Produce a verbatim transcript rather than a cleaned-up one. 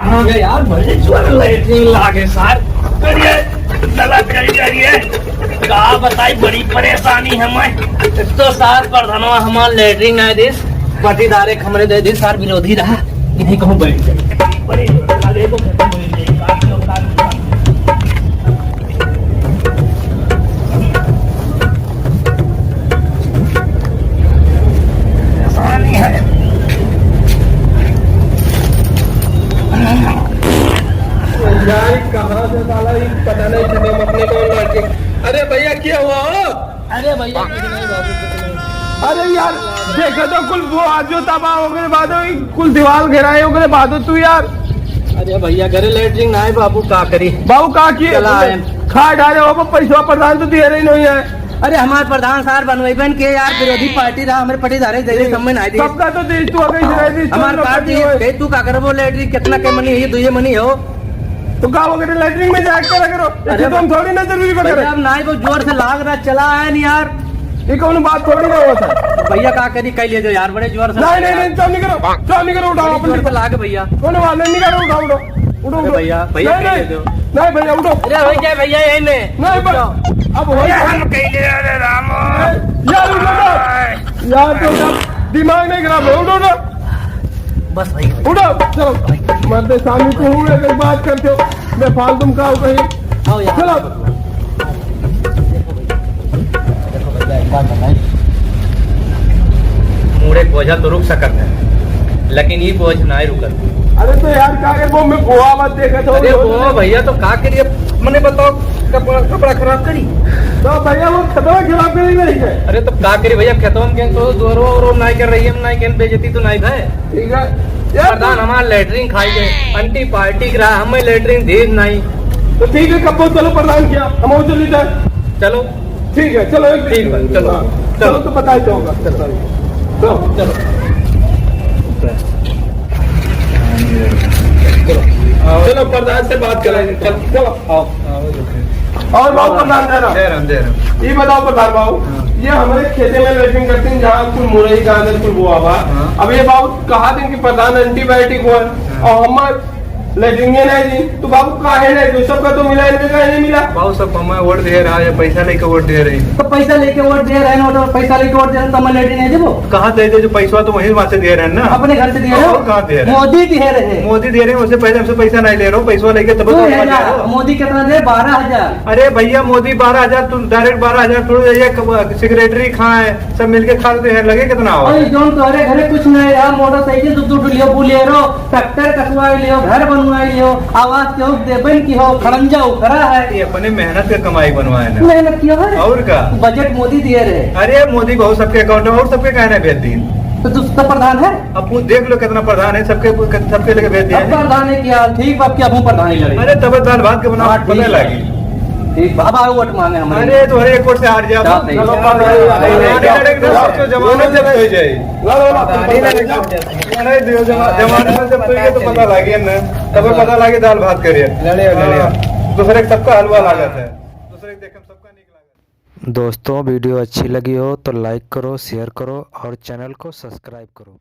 आ गए यार, बड़े जोर लैट्रिन लागे सार। अरे, गलत कर दिया ये। का बताई, बड़ी परेशानी है मैं। एक तो सार प्रधानवा हमार लैट्रिन ना दिस, पट्टीदारे के हमरे दे दिस, सार विरोधी रहा। यहीं कहूँ बैठ जाए। बड़ी जोर लगे तो आसानी है। यार, कहाँ से साला ये पता नहीं चले, अपने को लड़के। अरे भैया, क्या हुआ हो? अरे भैया, कुछ नहीं बाबू, कुछ नहीं। अरे यार, देखो तो कुल वो आज जो तबाह हो गए, बादो कुल दीवार घेराए हो गए, बादो तू यार। अरे भैया, घरे लैट्रिन ना है बाबू, का करी? बाबू, का किए? चला आए। खा डाले हो, पैसा प्रधान तो दिए रही नहीं है। अरे हमार प्रधान सार बनवेबन के यार, विरोधी पार्टी रहा, हमरे पट्टीदारे दे दे, समझ ना आई दी। सबका तो देश तू अगर इधर आई दी, हमार तो कार्ड पति दिए, होए। दे तू का करबो, लैट्रिन कितना के मनी है, दुए मनी हो। तो का वगैरह लैट्रिन में जाके करा करो, अरे इसे तो हम थोड़ी ना जरूरी वगैरह। भैया, अब नाई को जोर से लाग रहा, चला आए नहीं यार। ये कौन बात थोड़ी ना होता है। भैया का करी, कह लिए जो यार, बड़े जोर से नहीं, लाग नहीं, रहा। नहीं, चालू नहीं करो, चालू नहीं करो, उठाओ, बड़े अपन जोर से लाग भैया। कौन बात नहीं, नहीं करो, उठाओ, उठाओ। उठो, उठो। भैया, भैया, नहीं, कह नहीं। दो। नहीं भैया, उठो। अरे, वही क्या भैया, यही में। नहीं, उठो। अब वही अरे, हम कह ले, अरे राम। यार, उठो ना। यार, तो यार, दिमाग नहीं खराब है, उठो, उठो। बस भाई। उठो, चलो। मर्दे, सामने तो हूँ, एक बात करते हो। मैं फालतू में का कहीं। आओ यार। चलो। देखो भैया, एक बात बताएं, मूड़े बोझा तो रुक सकत है, लेकिन ई बोझ नाय रुकत। अरे तो यार, का करबो, मैं गोवा मत देखत हो, अरे रोज गोवा में। भैया, तो का करिए, मने बताओ, कपड़ा, कपड़ा खराब करी? तो भैया, वो खेतवा खराब करी नहीं है। अरे तो का करी भैया, खेतवा में गेन तो दोरो और नाय कर रही है, नाय गेन बेइज्जती तो नाय भाई। ठीक है। यार, प्रधान हमार लैट्रिन खाई गए, एंटी पार्टी के रहा, हमें लैट्रिन दे नहीं। तो ठीक है, कब चलो प्रधान किया, हम और चली जाए। चलो। ठीक है, चलो, एक ठीक है, चलो। हाँ, चलो। चलो तो बताई जाऊंगा। चलो। चलो। चलो। चलो, प्रधान से बात करेंगे। चलो, चलो। आओ। और बाबू प्रधान दे रहा। दे रहा, दे रहा। ये बताओ प्रधान बाबू, हाँ। ये हमारे खेते में लैट्रिन करते हैं, जहाँ कुल मुरई, गाजर, कुल बोआ बा। हाँ। अब ये बाबू कहा दिन की प्रधान एंटीबायोटिक हुआ है, हाँ। और हमारे लैट्रिन ये नहीं दी, तो बाबू काहे नहीं दी? सबका तो मिला, इनका काहे नहीं मिला? बाबू सब हमें वोट दे रहा है, पैसा लेके वोट दे रहे हैं। तो पैसा लेके वोट दे रहे हैं, तो पैसा लेके वोट दे रहे हैं, तो हमें लैट्रिन नहीं देबो? कहाँ दे दे, जो पैसा तो वहीं वहाँ से दे रहे हैं ना। अपने घर से दे रहे हो? और कहाँ दे रहे हैं? मोदी दे रहे हैं। मोदी दे रहे हैं, उससे पहले हमसे पैसा नहीं ले रहे हो, पैसा लेके तब तो तू है हमारे ना, हो। मोदी कितना दे? बारह हजार। अरे भैया, मोदी बारह हजार, तुम डायरेक्ट बारह हजार थोड़ी जाइए, कब-, सेक्रेटरी कहाँ है, सब मिलके खा लेते हैं, लगे कितना हो? अरे जौन तोहरे घरे कुछ नहीं है, मोटरसाइकिल दो दो लियो, बोलेरो, ट्रैक्टर कसवाई लियो, घर बनवाई लियो, आवास के उप देबन की हो, खड़ंजा उखरा है। ये अपने मेहनत का कमाई बनवाए ना। मेहनत किया है। और का? बजट मोदी दिए रहे। अरे मोदी बहुत सबके अकाउंट में और सबके कहने भेज दी। तो तू तो प्रधान है। अब वो देख लो कितना प्रधान है, सबके, सबके लेके भेज दिया अब है। प्रधान है क्या? ठीक बात क्या, अब प्रधान ही लड़े। अरे तब दाल भात के बनाओ, हाँ, ठीक पता है। लागी। ठीक, बाबा वोट मांगे हमारे। अरे तो हर एक वोट से हार जाओ। क्या नहीं? चलो, बाबा, अरे, अरे, अरे, अरे, सोचो, जमाना जब हो जाए। ला, ला, ला, अरे, अरे, जमा-, जमाना में जब तो ये तो पता लागे ना, तब पता लागे दाल भात करिए। लड़े, लड़े। हाँ, दूसरे के सबका हलवा लागत है। दूसरे के देखे में सबका नीक लागत है। दोस्तों, वीडियो अच्छी लगी हो तो लाइक करो, शेयर करो और चैनल को सब्सक्राइब करो।